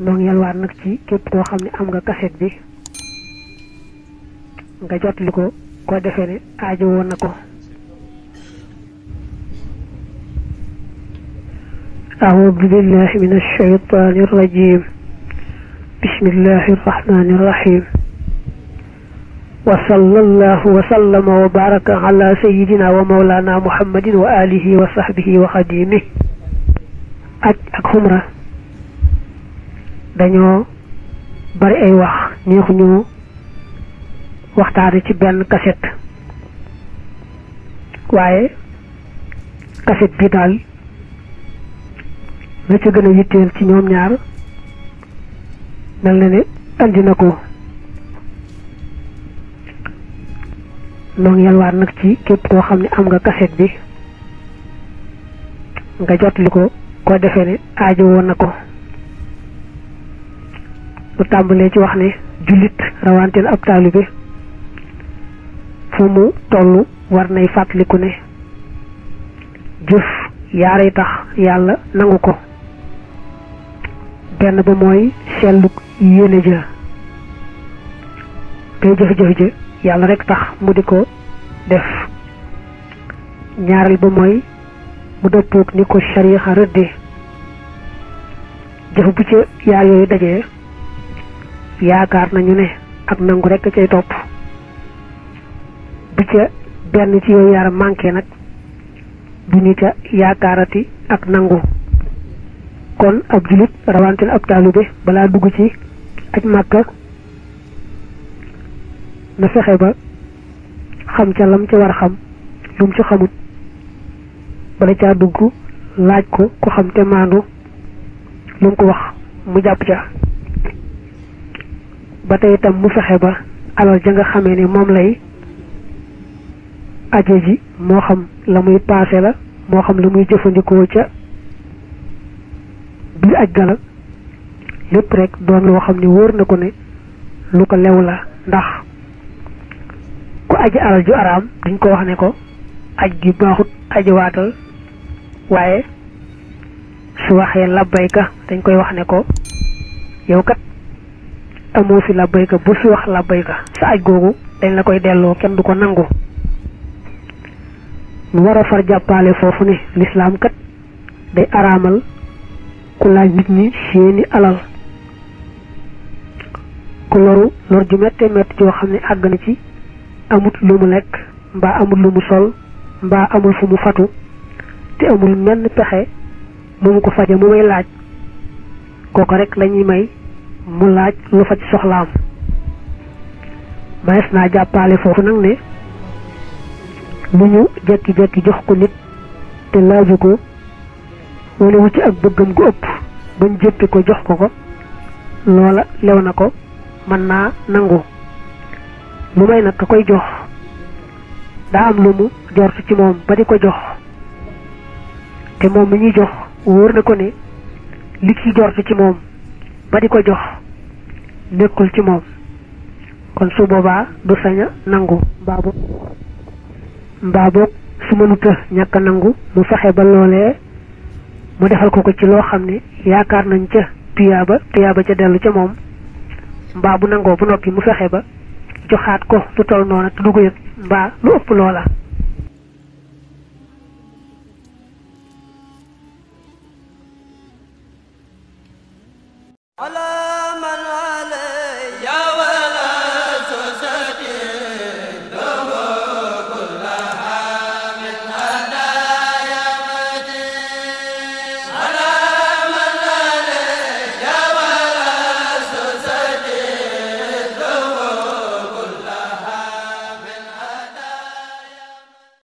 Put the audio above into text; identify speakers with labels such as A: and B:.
A: noo ngi yalwaat nag ci képp koo xam ne am nga kaset bi nga jotli ko koo defee ne aajo woon na ko. أعوذ بالله من الشيطان الرجيم بسم الله الرحمن الرحيم وصلى الله وسلم وبارك على سيدنا ومولانا محمد وآله وصحبه وخديمه ak xumra dañoo bari ay wax neexu ñu waxtaane ci benn kaset waaye kaset bi daal la ca gën a yitteel ci ñoom ñaar mel na ne andi na ko. noo ngi yalwaat nag ci képp koo xam ne am nga kaset bi nga jotli ko koo defee ne aajo woon na ko. mu tàmbalee ci wax ne jullit rawanteel ab taalibe fu mu toll war nay fàttaliku ne jëf yaaray tax yàlla nangu ko. benn ba mooy selluk yéene ja kay jëf-jëf ja yàlla rek tax mu di ko def. ñaareel ba mooy mu dëppoog ni ko shariixa rëdde jëf bu ca yaar yooyu dajee yaakaar nañu ne ak nangu rek cay topp. bu ca benn ci yooyu yaar manqué nag du ñu ca yaakaarati ak nangu. kon ab julit rawantel ab taalibe balaa dugg ci aj Màkka na fexe ba xam ca lam ca war a xam lu mu ci xamut bala caa dugg laaj ko ku xam te maandu lu mu ko wax mu jàpp ca. ba tey itam mu fexe ba alal ja nga xamee ne moom lay aje ji moo xam la muy paase la moo xam la muy jëfandikoo ca biir aj gala lépp rek doon loo xam ne wóor na ko ne lu ko lew la. ndax ku aji alal ju araam duñ ko wax ne ko aj gi baaxut aji waatal waaye su waxee labbayka dañ koy wax ne ko yow kat amoo fi labbayka bu su wax labbayka sa aj googu dañ la koy delloo kenn du ko nangu. mu war a far jàppale foofu ne lislaam kat day araamal ku laaj nit ñi seeni alal. ku loru lor ju mette mett yoo xam ne àgg na ci amut lu mu lekk mbaa amul lu mu sol mbaa amul fu mu fatu te amul menn pexe mu mu ko faje mu may laaj kooko rek lañuy may mu laaj lu faj soxlaam. maes naa jàppale foofu nag ne lu ñu jekki-jekki jox ko nit te laaju ko wala wu ci ak bëggam gu ëpp bañ jéppi ko jox ko ko loola lew na ko mën naa nangu. lu may nag ka koy jox daa am lu mu jort ci moom ba di ko jox te moom mi ñuy jox wóor na ko ne li ci jort ci moom ba di ko jox nekkul ci moom kon su boobaa du sañ a nangu. mbaa boog su mënuta ñàkk a nangu mu fexe ba loolee mu defal ko ci loo xam ne yaakaar nañ ca tuyaaba ca dellu ca moom. mbaa bu nangoo bu noppi mu fexe ba joxaat ko lu toll noona te du ko yëg mbaa lu ëpp loola.
B: ala